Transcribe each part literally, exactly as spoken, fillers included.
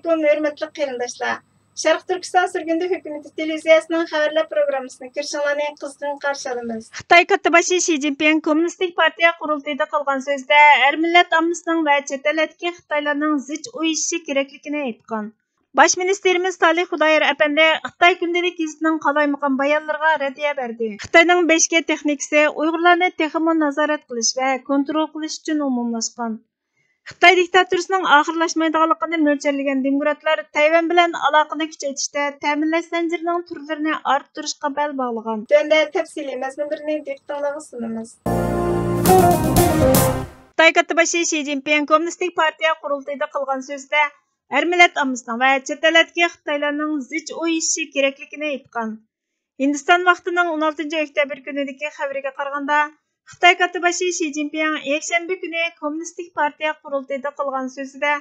ئەلەيكۇم، ھۆرمەتلىك قېرىنداشلار! شەرقىي تۈركىستان سۈرگۈندە ھۆكۈمىتى تېلېۋىزىيەسىنىڭ خەۋەرلەر پروگراممىسىنى كۆرۈشۈڭلارنى قىزغىن قارشى ئالىمىز. خىتاي كاتتىباشى شى جىنپىڭ كوممۇنىستىك پارتىيە قۇرۇلتىيىدا قىلغان سۆزىدە، ھەر مىللەت ئاممىسىنىڭ ۋە چەت ئەللەردىكى خىتايلارنىڭ زىچ ئويۇشۇشى كېرەكلىكىنى ئېيتقان. باش مىنىستىرىمىز سالىھ خۇدايار ئەپەندى خىتاي كۈندىلىك گېزىتىنىڭ قالايمىقان بايانلىرىغا رەددىيە بەردى. خىتاينىڭ بەش گې تېخنىكىسى ئۇيغۇرلارنى تېخىمۇ نازارەت قىلىش ۋە كونترول قىلىش ئۈچۈن ئومۇملاشقان. خىتاي دىكتاتورىسىنىڭ ئاخىرلاشمايدىغانلىقىنى مۆلچەرلىگەن دېموكراتلار تەيۋەن بىلەن ئالاقىنى كۈچەيتىشتە تەمىنلەش زەنجىرىنىڭ تۈرلىرىنى ئارتتۇرۇشقا بەل باغلىغان. تۆۋەندە تەپسىلىي مەزمۇنلىرىنى دىققىتىڭلارغا سۇنىمىز. خىتاي كاتتىباشى شى جىنپىڭ كوممۇنىستىك پارتىيە قۇرۇلتىيىدا قىلغان سۆزىدە، ھەر مىللەت ئاممىسىنىڭ ۋە چەت ئەللەردىكى خىتايلارنىڭ زىچ ئويۇشۇشى كېرەكلىكىنى ئېيتقان. ھىندىستان ۋاقتىنىڭ ئون ئالتىنچى ئۆكتەبىر كۈنىدىكى خەۋىرىگە قارىغاندا، خىتاي كاتتىباشى شى جىنپىڭ يەكشەنبە كۈنى كوممۇنىستىك پارتىيە قۇرۇلتىيىدا قىلغان سۆزىدە،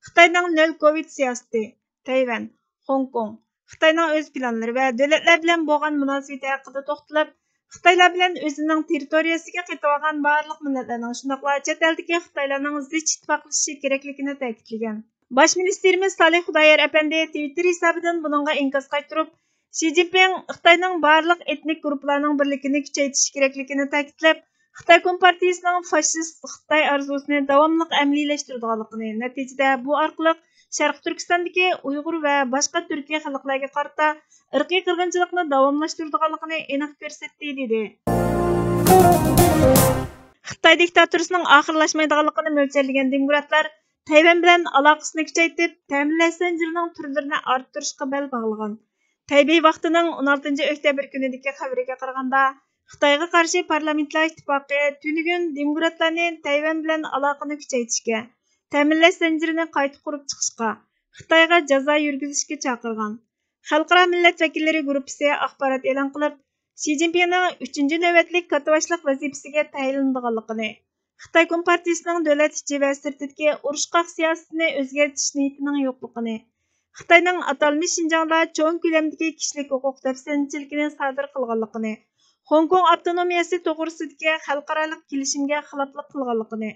خىتاينىڭ نۆل كوۋىد سىياسىتى، تەيۋەن، خوڭكوڭ، خىتاينىڭ ئۆز پىلانلىرى ۋە دۆلەتلەر بىلەن بولغان مۇناسىۋىتى ھەققىدە توختىلىپ، خىتايلار بىلەن ئۆزىنىڭ تېررىتورىيەسىگە قېتىۋالغان بارلىق مىللەتلەرنىڭ، شۇنداقلا چەت ئەلدىكى خىتايلارنىڭ زىچ ئىتتىپاقلىشىشى كېرەكلىكىنى تەكىتلىگەن. باش مىنىستىرىمىز سالىھ خۇدايار ئەپەندى تىۋىتتېر ھېسابىدىن بۇنىڭغا ئىنكاس قايتۇرۇپ، شى جىنپىڭ خىتاينىڭ بارلىق ئېتنىك گۇرۇپپىلارنىڭ بىرلىكىنى كۈچەيتىشى كېرەكلىكىنى تەكىتلەپ، خىتاي كومپارتىيىسىنىڭ فاشىست خىتاي ئارزۇسىنى داۋاملىق ئەمەلىيلەشتۈرىدىغانلىقىنى، نەتىجىدە بۇ ئارقىلىق شەرقىي تۈركىستاندىكى ئۇيغۇر ۋە باشقا تۈركىي خەلقلەرگە قارىتا ئىرقىي قىرغىنچىلىقنى داۋاملاشتۇرىدىغانلىقىنى ئېنىق كۆرسەتتى، دېدى. خىتاي دىكتاتورىسىنىڭ ئاخىرلاشمايدىغانلىقىنى مۆلچەرلىگەن دېموكراتلار تەيۋەن بىلەن ئالاقىسىنى كۈچەيتىپ، تەمىنلەش زەنجىرىنىڭ تۈرلىرىنى ئارتتۇرۇشقا بەل باغلىغان. تەيبېي ۋاقتىنىڭ ئون ئالتىنچى ئۆكتەبىر كۈنىدىكى خەۋىرىگە قارىغاندا، خىتايغا قارشى پارلامېنتلار ئىتتىپاقى تۈنۈگۈن دېموكراتلارنى تەيۋەن بىلەن ئالاقىنى كۈچەيتىشكە، تەمىنلەش زەنجىرىنى قايتا قۇرۇپ چىقىشقا، خىتايغا جازا يۈرگۈزۈشكە چاقىرغان. خەلقئارا مىللەت ۋەكىللىرى گۇرۇپپىسى ئاخبارات ئېلان قىلىپ، شى جىنپىڭنىڭ ئۈچىنچى نۆۋەتلىك كاتتىباشلىق ۋەزىپىسىگە تەيىنلىنىدىغانلىقىنى، خىتاي كومپارتىيىسىنىڭ دۆلەت ئىچى ۋە سىرتىدىكى ئۇرۇش-قاق سىياسىتىنى ئۆزگەرتىش نىيىتىنىڭ يوقلۇقىنى، خىتاينىڭ ئاتالمىش شىنجاڭدا چوڭ كۆلەمدىكى كىشىلىك ھوقۇق دەپسەندىچىلىكىنى سادىر قىلغانلىقىنى، خوڭكوڭ ئاپتونومىيەسى توغرىسىدىكى خەلقئارالىق كېلىشىمگە خىلاپلىق قىلغانلىقىنى،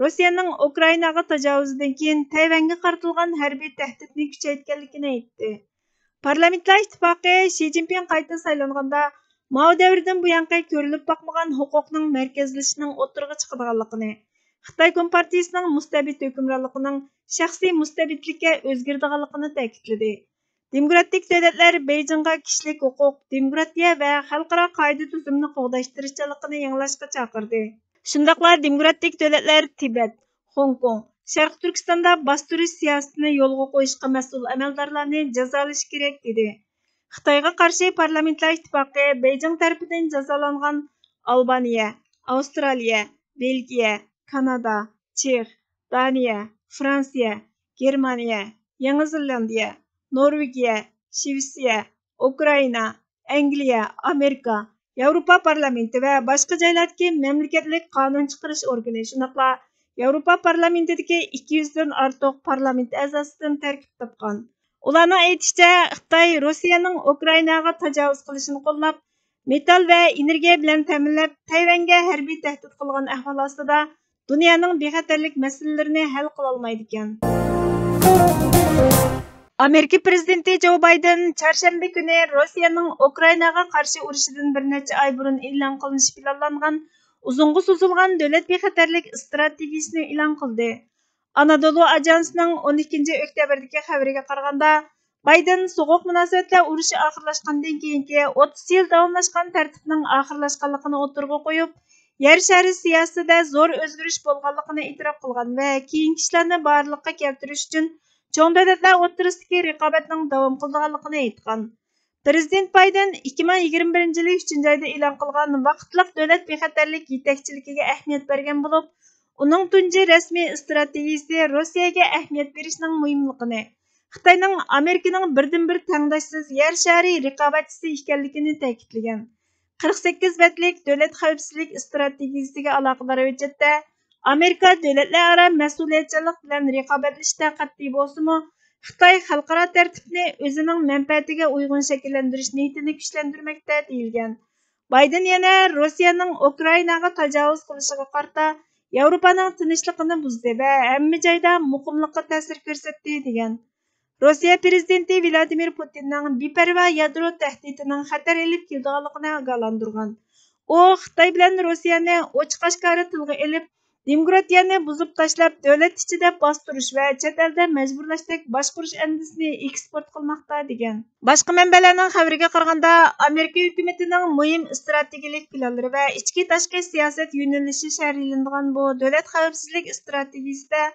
روسىيەنىڭ ئۇكرائىناغا تاجاۋۇزىدىن كېيىن تەيۋەنگە قارىتىلغان ھەربىي تەھدىتنى كۈچەيتكەنلىكىنى ئېيتتى. پارلامېنتلار ئىتتىپاقى شى جىنپىڭ قايتا سايلانغاندا، ماۋ دەۋرىدىن بۇيانقى كۆرۈلۈپ باقمىغان ھوقۇقنىڭ مەركەزلىشىشىنىڭ ئوتتۇرىغا چىقىدىغانلىقىنى، خىتاي كومپارتىيىسىنىڭ مۇستەبىت ھۆكۈمرانلىقىنىڭ شەخسىي مۇستەبىتلىككە ئۆزگىرىدىغانلىقىنى تەكىتلىدى. دېموكراتىك دۆلەتلەر بېيجىڭغا كىشىلىك ھوقۇق، دېموكراتىيە ۋە خەلقئارا قائىدە تۈزۈمنى قوغداش تىرىشچانلىقىنى يېڭىلاشقا چاقىردى. شۇنداقلا دېموكراتىك دۆلەتلەر تىبەت، خوڭكوڭ، شەرقىي تۈركىستاندا باستۇرۇش سىياسىتىنى يولغا قويۇشقا مەسئۇل ئەمەلدارلارنى جازالىشى كېرەك، دېدى. خىتايغا قارشى پارلامېنتلار ئىتتىپاقى بېيجىڭ تەرىپىدىن جازالانغان ئالبانىيە، ئاۋسترالىيە، بېلگىيە، كانادا، چېخ، دانىيە، فرانسىيە، گېرمانىيە، يېڭى زېلاندىيە، نورۋېگىيە، شىۋېتسىيە، ئۇكرائىنا، ئەنگلىيە، ئامېرىكا، ياۋروپا پارلامېنتى ۋە باشقا جايلاردىكى مەملىكەتلىك قانۇن چىقىرىش ئورگىنى، شۇنداقلا ياۋروپا پارلامېنتىدىكى ئىككى يۈزدىن ئارتۇق پارلامېنت ئەزاسىدىن تەركىب تاپقان. ئۇلارنىڭ ئېيتىشىچە، خىتاي روسىيەنىڭ ئۇكرائىناغا تاجاۋۇز قىلىشىنى قوللاپ، مېتال ۋە ئېنېرگىيە بىلەن تەمىنلەپ، تەيۋەنگە ھەربىي تەھدىت قىلغان ئەھۋال ئاستىدا، دۇنيانىڭ بىخەتەرلىك مەسىلىلىرىنى ھەل قىلالمايدىكەن. ئامېرىكا پىرېزىدېنتى جو بايدېن چارشەنبە كۈنى روسىيەنىڭ ئۇكرائىناغا قارشى ئۇرۇشىدىن بىر نەچچە ئاي بۇرۇن ئېلان قىلىنىشى پىلانلانغان ئۇزۇنغا سوزۇلغان دۆلەت بىخەتەرلىك ئىستراتېگىيىسىنى ئېلان قىلدى. ئانادولۇ ئاژانسىنىڭ ئون ئىككىنچى ئۆكتەبىردىكى خەۋىرىگە قارىغاندا، بايدېن سوغۇق مۇناسىۋەتلەر ئۇرۇشى ئاخىرلاشقاندىن كېيىنكى ئوتتۇز يىل داۋاملاشقان تەرتىپنىڭ ئاخىرلاشقانلىقىنى ئوتتۇرىغا قويۇپ، يەر شارى سىياسىتىدە زور ئۆزگىرىش بولغانلىقىنى ئېتىراپ قىلغان ۋە كېيىنكى ئىشلارنى بارلىققا كەلتۈرۈش ئۈچۈن چوڭ دۆلەتلەر ئوتتۇرىسىدىكى رىقابەتنىڭ داۋام قىلىدىغانلىقىنى ئېيتقان. پىرېزىدېنت بايدېن ئىككى مىڭ يىگىرمە بىرىنچى يىلى ئۈچىنچى ئايدا ئېلان قىلغان ۋاقىتلىق دۆلەت بىخەتەرلىك يېتەكچىلىكىگە ئەھمىيەت بەرگەن بولۇپ، ئۇنىڭ تۇنجى رەسمىي ئىستراتېگىيىسى روسىيەگە ئەھمىيەت بېرىشنىڭ مۇھىملىقىنى، خىتاينىڭ ئامېرىكىنىڭ بىردىنبىر تەڭداشسىز يەر شارى رىقابەتچىسى ئىكەنلىكىنى تەكىتلىگەن. قىرىق سەككىز بەتلىك دۆلەت خەۋپسىزلىك ئىستراتېگىيىسىگە ئالاقىدار ھۆججەتتە، ئامېرىكا دۆلەتلەر ئارا مەسئۇلىيەتچانلىق بىلەن رىقابەتلىشىشتە قەتئىي بولسىمۇ، خىتاي خەلقئارا تەرتىپنى ئۆزىنىڭ مەنپەئەتىگە ئۇيغۇن شەكىللەندۈرۈش نىيىتىنى كۈچلەندۈرمەكتە، دېيىلگەن. بايدېن يەنە روسىيەنىڭ ئۇكرائىناغا تاجاۋۇز قىلىشىغا قارىتا ياۋروپانىڭ تىنچلىقىنى بۇزدى ۋە ھەممە جايدا مۇقىملىققا تەسىر كۆرسەتتى، دېگەن. روسىيە پىرېزىدېنتى ۋلادىمىر پۇتىننىڭ بىپەرۋا يادرو تەھدىتىنىڭ خەتەر ئېلىپ كېلىدىغانلىقىنى ئاگاھلاندۇرغان. ئۇ خىتاي بىلەن روسىيەنى ئوچۇق-ئاشكارا تىلغا ئېلىپ، دېموكراتىيەنى بۇزۇپ تاشلاپ، دۆلەت ئىچىدە باستۇرۇش ۋە چەت ئەلدە مەجبۇرلاشتەك باشقۇرۇش ئەندىزىسىنى ئېكسپورت قىلماقتا، دېگەن. باشقا مەنبەلەرنىڭ خەۋىرىگە قارىغاندا، ئامېرىكا ھۆكۈمىتىنىڭ مۇھىم ئىستراتېگىيەلىك پىلانلىرى ۋە ئىچكى تاشقى سىياسەت يۆنىلىشى شەرھلىنىدىغان بۇ دۆلەت خەۋپسىزلىك ئىستراتېگىيىسىدە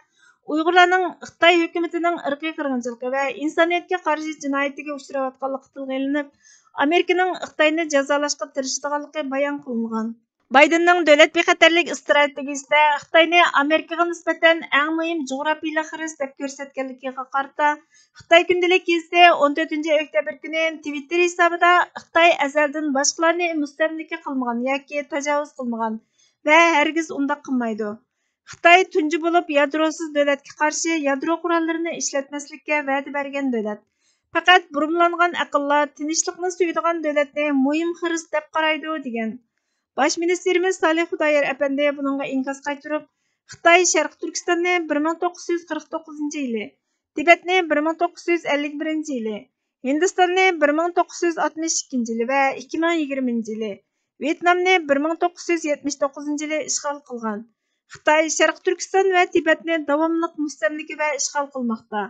ئۇيغۇرلارنىڭ خىتاي ھۆكۈمىتىنىڭ ئىرقىي قىرغىنچىلىقى ۋە ئىنسانىيەتكە قارشى جىنايىتىگە ئۇچراۋاتقانلىقى تىلغا ئېلىنىپ، ئامېرىكىنىڭ خىتاينى جازالاشقا تىرىشىدىغانلىقى بايان قىلىنغان. بايدېننىڭ دۆلەت بىخەتەرلىك ئىستراتېگىيىسىدە خىتاينى ئامېرىكىغا نىسبەتەن ئەڭ مۇھىم جۇغراپىيىلىك خىرىس دەپ كۆرسەتكەنلىكىگە قارىتا، خىتاي كۈندىلىك گېزىتى ئون تۆتىنچى ئۆكتەبىر كۈنى تىۋىتتېر ھېسابىدا خىتاي ئەزەلدىن باشقىلارنى مۇستەملىكە قىلمىغان ياكى تاجاۋۇز قىلمىغان ۋە ھەرگىز ئۇنداق قىلمايدۇ. خىتاي تۇنجى بولۇپ يادروسىز دۆلەتكە قارشى يادرو قوراللىرىنى ئىشلەتمەسلىككە ۋەدە بەرگەن دۆلەت. پەقەت بۇرمىلانغان ئەقىللار تىنچلىقنى سۆيىدىغان دۆلەتنى مۇھىم خىرىس دەپ قارايدۇ، دېگەن. باش مىنىستىرىمىز سالىھ خۇدايار ئەپەندى بۇنىڭغا ئىنكاس قايتۇرۇپ، خىتاي شەرقىي تۈركىستاننى بىر مىڭ توققۇز يۈز قىرىق توققۇزىنچى يىلى، تىبەتنى بىر مىڭ توققۇز يۈز ئەللىك بىرىنچى يىلى، ھىندىستاننى بىر مىڭ توققۇز يۈز ئاتمىش ئىككىنچى يىلى ۋە ئىككى مىڭ يىگىرمىنچى يىلى، ۋيېتنامنى بىر مىڭ توققۇز يۈز يەتمىش توققۇزىنچى يىلى ئىشغال قىلغان. خىتاي شەرقىي تۈركىستان ۋە تىبەتنى داۋاملىق مۇستەملىكە ۋە ئىشغال قىلماقتا.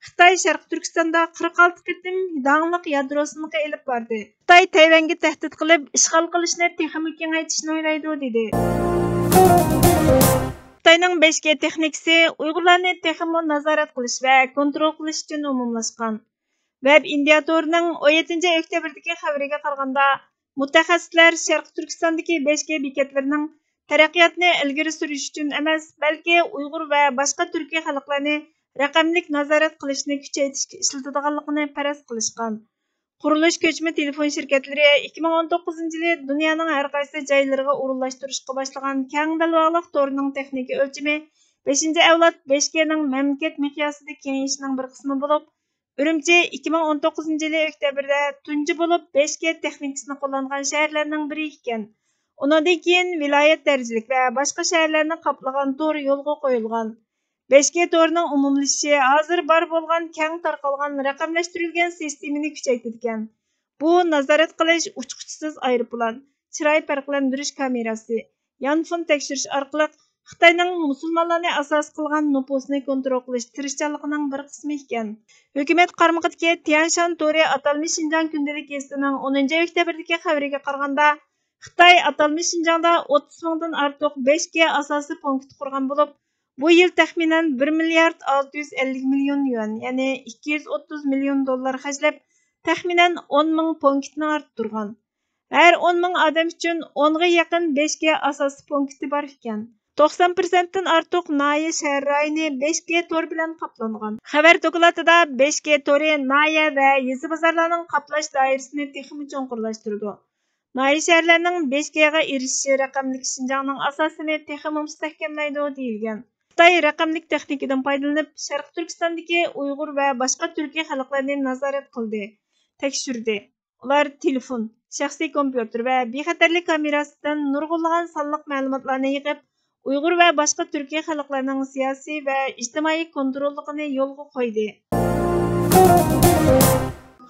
خىتاي شەرقىي تۈركىستاندا قىرىق ئالتە قېتىم داڭلىق يادرو سىنىقى ئېلىپ باردى. خىتاي تەيۋەنگە تەھدىت قىلىپ، ئىشغال قىلىشنى تېخىمۇ كېڭەيتىشنى ئويلايدۇ، دېدى. خىتاينىڭ بەش گې تېخنىكىسى ئۇيغۇرلارنى تېخىمۇ نازارەت قىلىش ۋە كونترول قىلىش ئۈچۈن ئومۇملاشقان. ۋېب ئىندىيا تورىنىڭ ئون يەتتىنچى ئۆكتەبىردىكى خەۋىرىگە قارىغاندا، مۇتەخەسسىسلەر شەرقىي تۈركىستاندىكى بەش گې بېكەتلىرىنىڭ تەرەققىياتنى ئىلگىرى سۈرۈش ئۈچۈن ئەمەس، بەلكى ئۇيغۇر ۋە باشقا تۈركىي خەلقلەرنى رەقەملىك نازارەت قىلىشنى كۈچەيتىشكە ئىشلىتىدىغانلىقىنى پەرەز قىلىشقان. قۇرۇلۇش كۆچمە تېلېفون شىركەتلىرى ئىككى مىڭ ئون توققۇزىنچى يىلى دۇنيانىڭ ھەر قايسى جايلىرىغا ئورۇنلاشتۇرۇشقا باشلىغان كەڭ بەلباغلىق تورىنىڭ تېخنىكا ئۆلچىمى بەشىنچى ئەۋلاد بەش گېنىڭ مەملىكەت مىقياسىدا كېڭىيىشىنىڭ بىر قىسمى بولۇپ، ئۈرۈمچى ئىككى مىڭ ئون توققۇزىنچى يىلى ئۆكتەبىردە تۇنجى بولۇپ بەش گې تېخنىكىسىنى قوللانغان شەھەرلەرنىڭ بىرى ئىكەن. ئۇنىڭدىن كېيىن ۋىلايەت دەرىجىلىك ۋە باشقا شەھەرلەرنى قاپلىغان تور يولغا قويۇلغان. بەش گې تورىنىڭ ئومۇملىشىشى ھازىر بار بولغان كەڭ تارقالغان رەقەملەشتۈرۈلگەن سىستېمىنى كۈچەيتىدىكەن. بۇ نازارەت قىلىش ئۇچقۇچىسىز ئايروپىلان، چىراي پەرقلەندۈرۈش كامېراسى، يانفون تەكشۈرۈش ئارقىلىق خىتاينىڭ مۇسۇلمانلارنى ئاساس قىلغان نوپۇسىنى كونترول قىلىش تىرىشچانلىقىنىڭ بىر قىسمى ئىكەن. ھۆكۈمەت قارمىقىدىكى تيەنشان تورى ئاتالمىش شىنجاڭ كۈندىلىك گېزىتىنىڭ ئونىنچى ئۆكتەبىردىكى خەۋىرىگە قارىغاندا، خىتاي ئاتالمىش شىنجاڭدا ئوتتۇز مىڭدىن ئارتۇق بەش گې ئاساسىي پونكىت قۇرغان بولۇپ، بۇ يىل تەخمىنەن بىر مىليارد ئالتە يۈز ئەللىك مىليون يۈەن، يەنى ئىككى يۈز ئوتتۇز مىليون دوللار خەجلەپ، تەخمىنەن ئون مىڭ پونكىتنى ئارتتۇرغان. ھەر ئون مىڭ ئادەم ئۈچۈن ئونغا يېقىن بەش گې ئاساسىي پونكىتى بار ئىكەن. توقسان پىرسەنتتىن ئارتۇق ناھىيە شەھەر رايونى بەش گې تور بىلەن قاپلانغان. خەۋەر دوكلاتىدا بەش گې تورى ناھىيە ۋە يېزا بازارلارنىڭ قاپلاش دائىرىسىنى تېخىمۇ چوڭقۇرلاشتۇرىدۇ. ناھىيە شەھەرلەرنىڭ بەش گېغا ئېرىشىشى رەقەملىك شىنجاڭنىڭ ئاساسىنى تېخىمۇ مۇستەھكەملەيدۇ، دېيىلگەن. خىتاي رەقەملىك تېخنىكىدىن پايدىلىنىپ، شەرقىي تۈركىستاندىكى ئۇيغۇر ۋە باشقا تۈركىي خەلقلەرنى نازارەت قىلدى، تەكشۈردى. ئۇلار تېلېفون، شەخسىي كومپيۇتېر ۋە بىخەتەرلىك كامېراسىدىن نۇرغۇنلىغان سانلىق مەلۇماتلارنى يىغىپ، ئۇيغۇر ۋە باشقا تۈركىي خەلقلەرنىڭ سىياسىي ۋە ئىجتىمائىي كونتروللۇقىنى يولغا قويدى.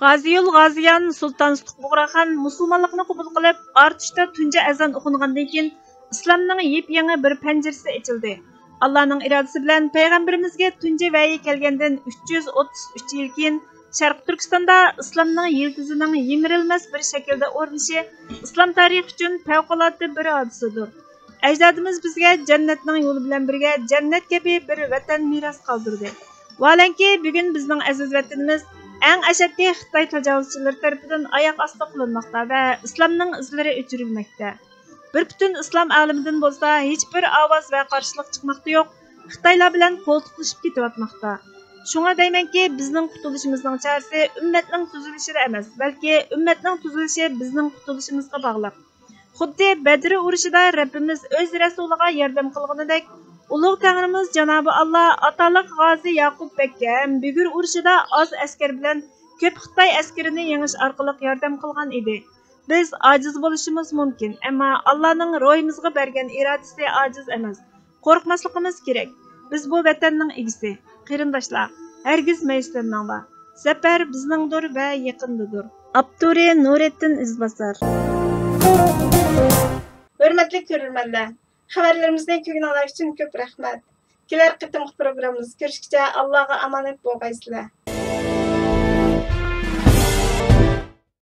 غازىيول غازىيان سۇلتان سۇتۇق بۇغراخان مۇسۇلمانلىقنى قوبۇل قىلىپ، ئارتۇشتا تۇنجى ئەزان ئوقۇلغاندىن كېيىن، ئىسلامنىڭ يېپيېڭى بىر پەنجىرىسى ئېچىلدى. ئاللانىڭ ئىرادىسى بىلەن پەيغەمبىرىمىزگە تۇنجى ۋەھىي كەلگەندىن ئۈچ يۈز ئوتتۇز ئۈچ يىل كېيىن، شەرقىي تۈركىستاندا ئىسلامنىڭ يىلتىزىنىڭ يىمىرىلمەس بىر شەكىلدە ئورنىشى ئىسلام تارىخى ئۈچۈن پەۋقۇلئاددە بىر ھادىسىدۇر. ئەجدادىمىز بىزگە جەننەتنىڭ يولى بىلەن بىرگە جەننەت كەبى بىر ۋەتەن مىراس قالدۇردى. ۋاھالەنكى، بۈگۈن بىزنىڭ ئەزىز ۋەتىنىمىز ئەڭ ئەشەددىي خىتاي تاجاۋۇزچىلىرى تەرىپىدىن ئاياق ئاستى قىلىنماقتا ۋە ئىسلامنىڭ ئىزلىرى ئۆچۈرۈلمەكتە. بىر پۈتۈن ئىسلام ئالىمىدىن بولسا ھېچبىر ئاۋاز ۋە قارشىلىق چىقماقتا يوق، خىتايلار بىلەن قولتۇقلىشىپ كېتىۋاتماقتا. شۇڭا دەيمەنكى، بىزنىڭ قۇتۇلۇشىمىزنىڭ چارىسى ئۈممەتنىڭ تۈزۈلۈشىدە ئەمەس، بەلكى ئۈممەتنىڭ تۈزۈلۈشى بىزنىڭ قۇتۇلۇشىمىزغا باغلىق. خۇددى بەدر ئۇرۇشىدا رەببىمىز ئۆز رەسۇلىغا ياردەم قىلغىنىدەك، ئۇلۇغ تەڭرىمىز جانابى ئاللا ئاتالىق غازى ياقۇپ بەگكە ھەم بۈگۈر ئۇرۇشىدا ئاز ئەسكەر بىلەن كۆپ خىتاي ئەسكىرىنى يېڭىش ئارقىلىق ياردەم قىلغان ئىدى. بىز ئاجىز بولۇشىمىز مۇمكىن، ئەمما ئاللانىڭ روھىمىزغا بەرگەن ئىرادىسى ئاجىز ئەمەس. قورقماسلىقىمىز كېرەك. بىز بۇ ۋەتەننىڭ ئىگىسى، قېرىنداشلار. ھەرگىز مەيۈسلەنمەڭلار. زەپەر بىزنىڭدۇر ۋە يېقىندىدۇر. ئاپتورى نۇرەتتىن ئىزباسار. ھۆرمەتلىك كۆرۈرمەنلەر، خەۋەرلىرىمىزنى كۆرگىنىڭلار ئۈچۈن كۆپ رەھمەت. كېلەر قېتىمقى پروگراممىمىزدا كۆرۈشكىچە ئاللاغا ئامانەت بولغايسىلەر.